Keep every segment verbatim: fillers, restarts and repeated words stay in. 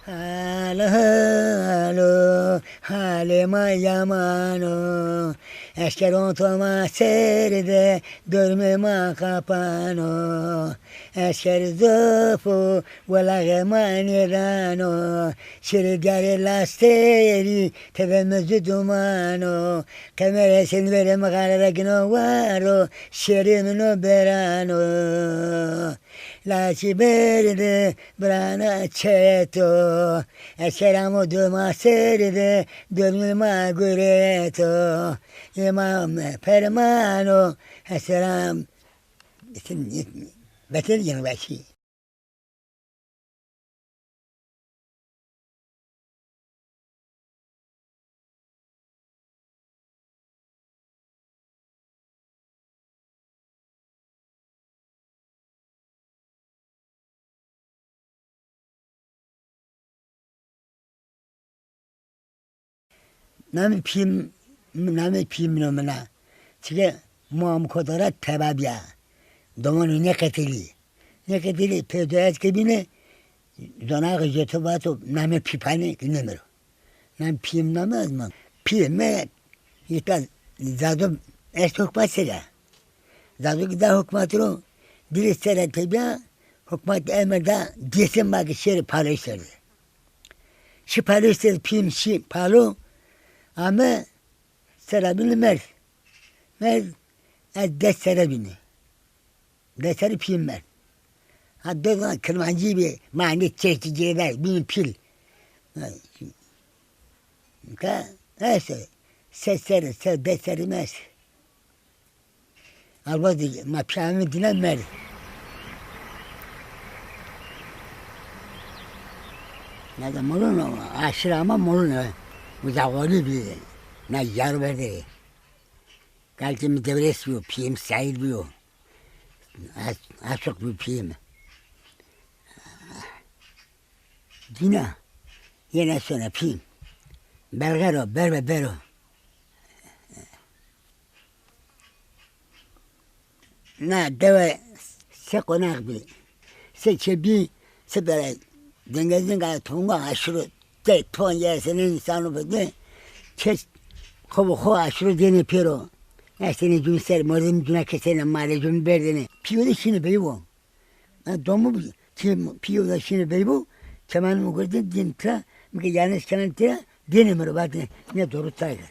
Halo, halo, halê ma yaman o. Esker onto ma ser de, dormê ma qapan o. Esker zof o, welaxê ma nêdano. Şêrê diyarê Lasterî, tede mi zû duman o. Qemerê Hesên verê mixare de gino war o. Şêrê min o beran o. Laçî berdê birana çeto. Esker amo doma ser de, dormê ma gureto. Îmam permano, eseram. Beter yeni başı. Namê pîyê mi, namê pîyê min o mina. Çike ma am kodara teba bîya. Domanî nêqetilî. Nêqetilî pê do ez ke bîne, zonaxê jeto vato namê pîpanê ki nêmiro. Namê pîyê mi name ez ma. Pîyê mi îta zado est hukmat sera. Zado ki da hukmat ro, dirê sera tebîya, hukmat emir da, dêsê ma ki şêrê Paloyî ser de. Şî Paloyî ser, pîyê mi şî Palo, ame sera bîne merd. Merd, ez des serre bîne. Des serre pîyê mi merd. Ha, dozan kirmancî bî, ma ne çeştî cêver, bîne pîl. Ha, ka, neyse, ses serre, ses, des serre mi est. Alvazî ma pîyê mi dîna merd. Ya da molun o, aşîre ama molun o. Uzaqolî bî, na yar verde. Kalkê mi Dewres bîyo, pîyê mi Seîd bîyo. As-, Aşiq bîyo pîyê mi. Dîna, yena sona pîyê mi. Belxer o, berbe bero. Na dewe se qonax bî, se çê bî, se bere dengezin ga tonga aşiro, te ton yersene însano bide, kes xo bi xo aşiro dêne pêro. Estenê cûn ser, mordemî cûna kesêne, malê cûn berdêne. Pîyo de şîne beybo. Ha, domu bi-, ki pîyo de şîne beybo, kemanê mi gurê dîn, dîn tira, mi ke yanlış kenan tira, dêne mi ro vatêne, ne doğru tay kerd.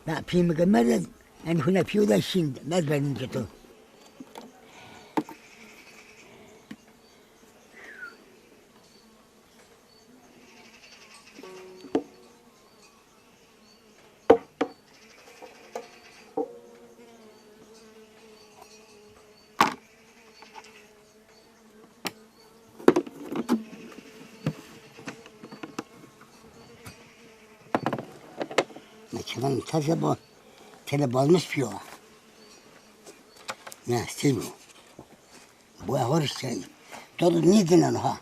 Na pîyê mi ke merde, yanî huna pîyo de şîn, ez berdîn ke to. Çiman teze bo, tele bozmuş piyo. Ne, stil bu. Bu ahor işte. Todo ne dinen ha?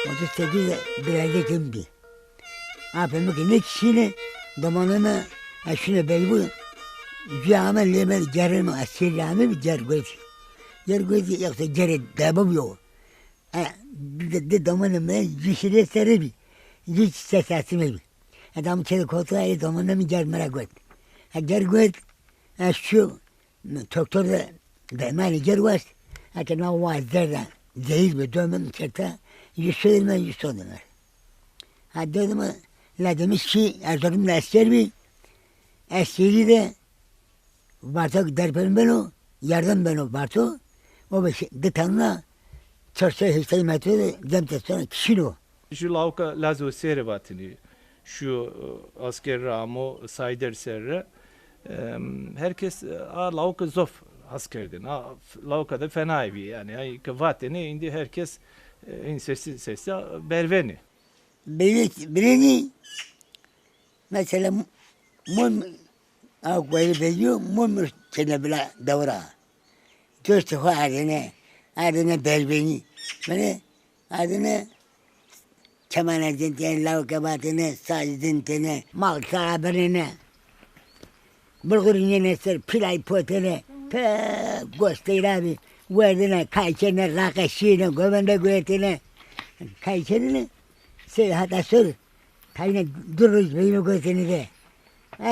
Otuz sekiz birazcık bî. Apê mi ke nêkişîne, domanê mi ez şîne beybu, cuya ame lê mi gerê mi, ez sêrî ame bî ger guetî. Ger guetî, yoksa gerê debo bîyo. E, di, di domanê mi jû şîrê serre bî. Jû ses asime bî. E, dam çê de koto, e, domanê mi ger mi ra guet. E, ger guet, e, şû, doktor de dermanê ger wast. E, ke na wa zerda, zehîr bi, do mi keta, jû sodime, jû sodime. Ha, dedim, la demiş ki, Erzurum de esker bî. Eskerî de Varto derpên beno, yardım beno Varto. O be di tanna çar sey heştay metre de dem te sonra kişino. Ju lawka Lazo sêre vatini. Şu, e, asker ra amo Sayder serre. Em, herkes, e, a lawka zof Has kerdêne. Ha, f-, lawika de fenayê bî yanî. Ay ke vatêne, îndî her kes, e, în sesi, sesi bervenê. Bêrî, bêrînî, mesela, mum, a, guerî vejîyo, mum çêne bila dewra. Dostê xo ardêne, ardêne bervenî. Bene ardêne kemane zintêne, lawike vatêne, saz zintêne. Mal sara birêne. Bulxurî nêne ser, pîlay potêne. Pe gostey ra bî. Werdêne, kay kêne, raqe şîyêne, govende guretêne. Kay kêne, sey hata sor. Tayne du roj veyve gotêne de.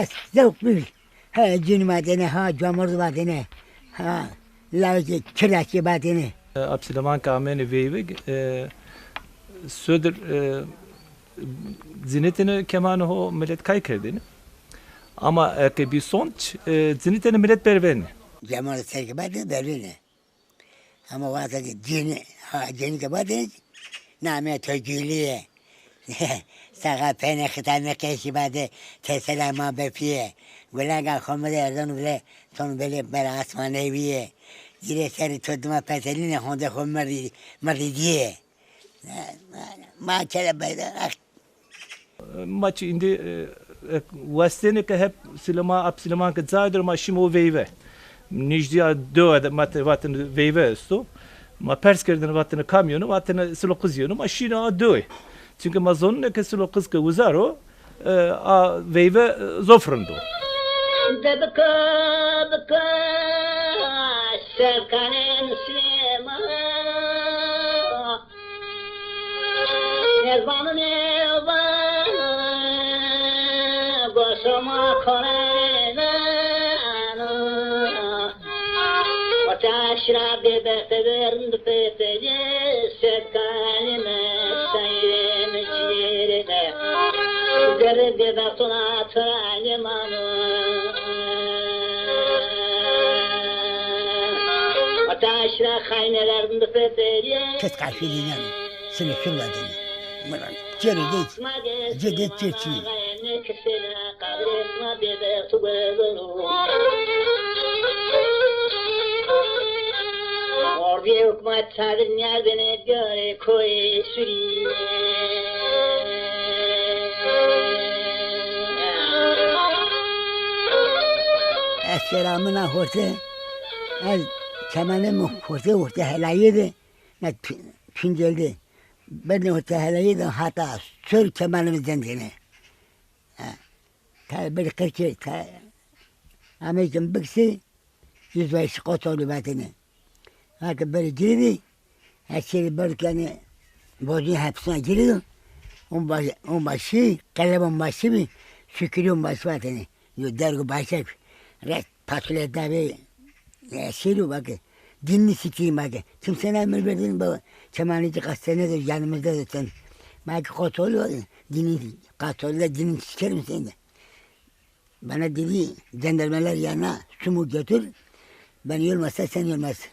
Ez zewq bî. Ha cîn vatêne, ha camord vatêne, ha lawikê kirdaşî vatêne. E, Ap Silêman ke amêne veyve, e, sodir, e, cinitêne kemanê ho, milet kay kerdêne. Ama eke bî sonç, e, cinitêne, milet bervenê. Camord serkî vatêne, bervenê. Ama wexta ke cênî, ha, cênî ke vatêne, namê to Gulî yê. Saxa penê xita nêqeşî vatê, tesela ma bepîyê. Gulaga xo mi de erdon bile, ton belê ber asmanê wîyê. Gîrê serê to dima petelînê, honde xo mirdî, mirdî dîyê. Ma kere beyde, ah, Ma çi îndî, e, e, westêne ke hep Silêman, Ap Silêman ke cayê der, ma şîme o veyve. Nijdîya dewe de ma te vatêne veyve esto. Ma pers kerdêne, vatêne kam yeno, vatêne Silo Qiz yeno, ma şîne a dewe. Çunke ma zonêne ke Silo Qiz ke uza ro, e, a veyve, e, zof rind o. De bika, bika, Serkanên Silêman. Nêzanî nêva, goşo ma konena. O taşra bêbexte vernd pepeye, sekanime sayem ciyerine. Zerre bêbextona tora yemano. O taşra xayne vernd pepeye. Kes qarşî dîneno. Sini şurla dene. Mıran. Cere de, cede çeçi. Ordiye hukmat sadir niyadene göre koy sürüye. Esker amına horte, ez çemene mi horte, horte helayede, ne tünceldi. Berdê ho teheleyî de hata sor kemanê mi zendêne. Ha. Tayê berî qirkê, tayê ameyê ke mi bikisê, yüzbaşı Koçoğlu vatêne. Ha ke berî girêdî, eskerî berdo ke yanî bozî hepisuna girêdo. On baş-, on başî, qelem on başî bî, Şukrî on başî vatêne. Yo dergo başek. Rest pasulê davê, e, şêro vake. Dinini sikeyim vake. Kimse ne emir verdin baba. Kemaneci kastane de yanımızda zaten. Belki kontrol var. Dini, kontrolde dini sikerim seni de. Bana dedi, jandarmalar yanına, sumu götür. Ben yormasa sen yormazsın.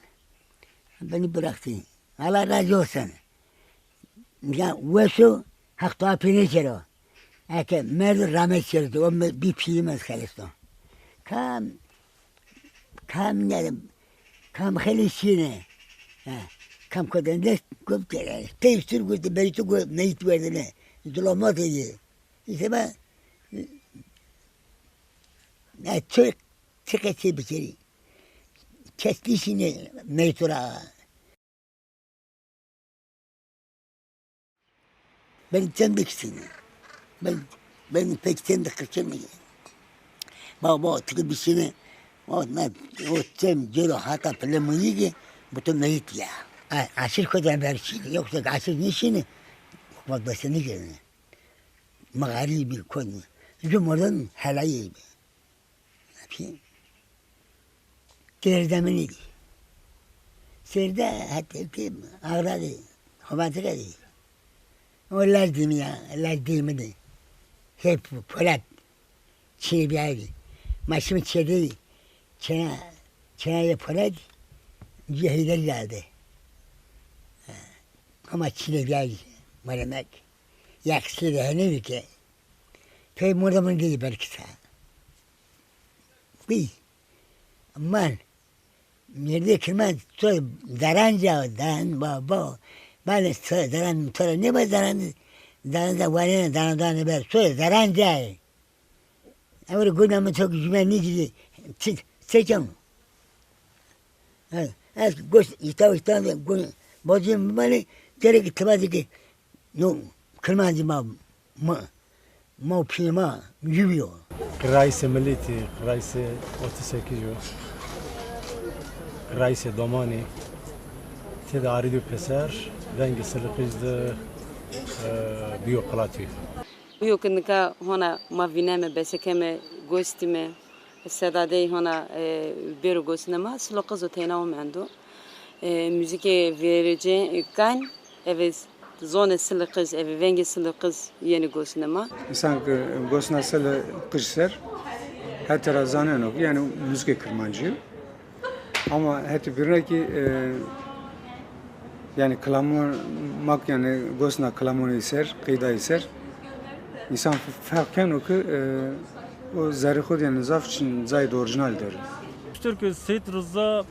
Beni bıraktı. Allah razı olsun. Ya wes o, Heq to apî nêkero. Eke merdo ramet kerdo, o mi-, bî pîyê mi ez xelisto. Kam, kam ne, kam xelî şîne. Ha, kam kodende, gop kere. Tey sür gurte, beytu go, meyit werdene. Zulamat edi. Îşte ben, ya, çi, çi qesey bikerî. Kes nîşîne meytu ra. Ben çend kişiyim. Ben, ben pek çend kişiyim. Bak, bak, tıkı bir şeyine, o, ne, o çem, cero, hata, pile, mıyığı, bu da meyit ya. A-, aşır kodan ver şimdi. Yoksa aşır ne şimdi? Hukmat besini gelin. Mağari bir konu. Cumhurdan helayı. Pî. Girêrdemînî dî. Sêrde hetê ki axra dî, xovantike dî. O laj dîmî ya, laj dîmî dî. Hep polat. Çinê bîyayî dî. Ma şîme çêdeyî. Çêna, çêna yê polat, cî Heyderî de ardê. Hema çinê bîyayî, meremek. Yaxsî de henê bî ke. Pey mordemon gidî belkî sa. Bî. Man. Mêrdê Kirmanc to deranca, deran, ba, ba, bale to deran, to ra nêba deran, deran da wanena, deran da nêber, to deranca. Ewro gona mi to ki cüme nêcî, çi, çi keno? Ha, ez gos îta îta de gos bacım bale, gerek tiba de ki, no, Kirmancî ma, ma, ma û pîyê ma jû bîyo. Qirayîsê milîtî, qirayîsê otuz sekiz yo. Qirayîsê domanî. Têde arî dîyo pêser, vengê Siliqic de, e, bîyo qilatî. Bîyo ke nika hona ma vîneme, besekeme, gos dîme, seda dey hona, e, bêro gosneme, Silo Qiz o teyna o mendo. E, muzîkê vêrêcê, e, kan, eve zonê Silo Qiz, eve vengê Silo Qiz yenê gosneme. Însan ke gosna Silo Qiz ser, hetê ra zaneno ke, yanî muzîkê kirmancî yo. Ama hetê bîrine kî, e, yanî kilamon, mak yanî gosna kilamonî ser, qeydayî ser, însan f-, ferq keno ke, e, o zerrê xo de yanî zaf çin cayê de orîjînal der o. Piştî ke Seyîd Riza,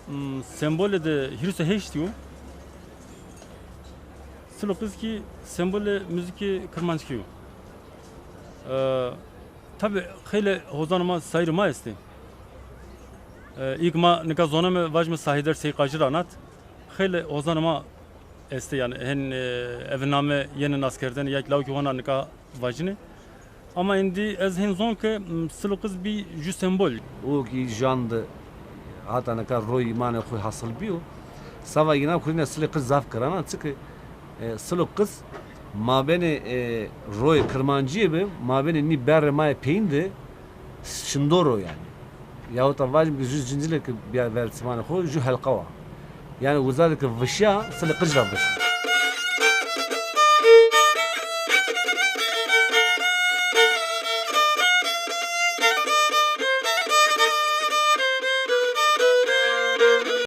m, sembolê de hîris û heştî yo, Silo Qiz kî sembolê muzîkê kirmanckî yo. E, Tabî xeylê hozanê ma, sayîrê ma estê. E, îk ma nika zoneme vajîme Sahîder Sey Qajî ra nat. Xeylê hozanê ma estê, yanî hen, e, eve name yenê naskerdene, ya kî lawikê hona nika vajînê. Ama êndî ez hên zon ke, m, Silo Qiz bî jû sembol. O kî jan de hata nika royî manê xo hasil bîyo. Sava înan xo yine Silo Qiz zaf giran a, çike E, Silo Qiz mabênê, e, royê kirmancîye bi, mabênê nî berrê ma yê peyîn de şindor o yanî. Yahut da vajim ki jû zincîlê ke bîya ver çimanê xo, jû helqa wa. Yanî uza de ke vişya, Silo Qiz ra vişya.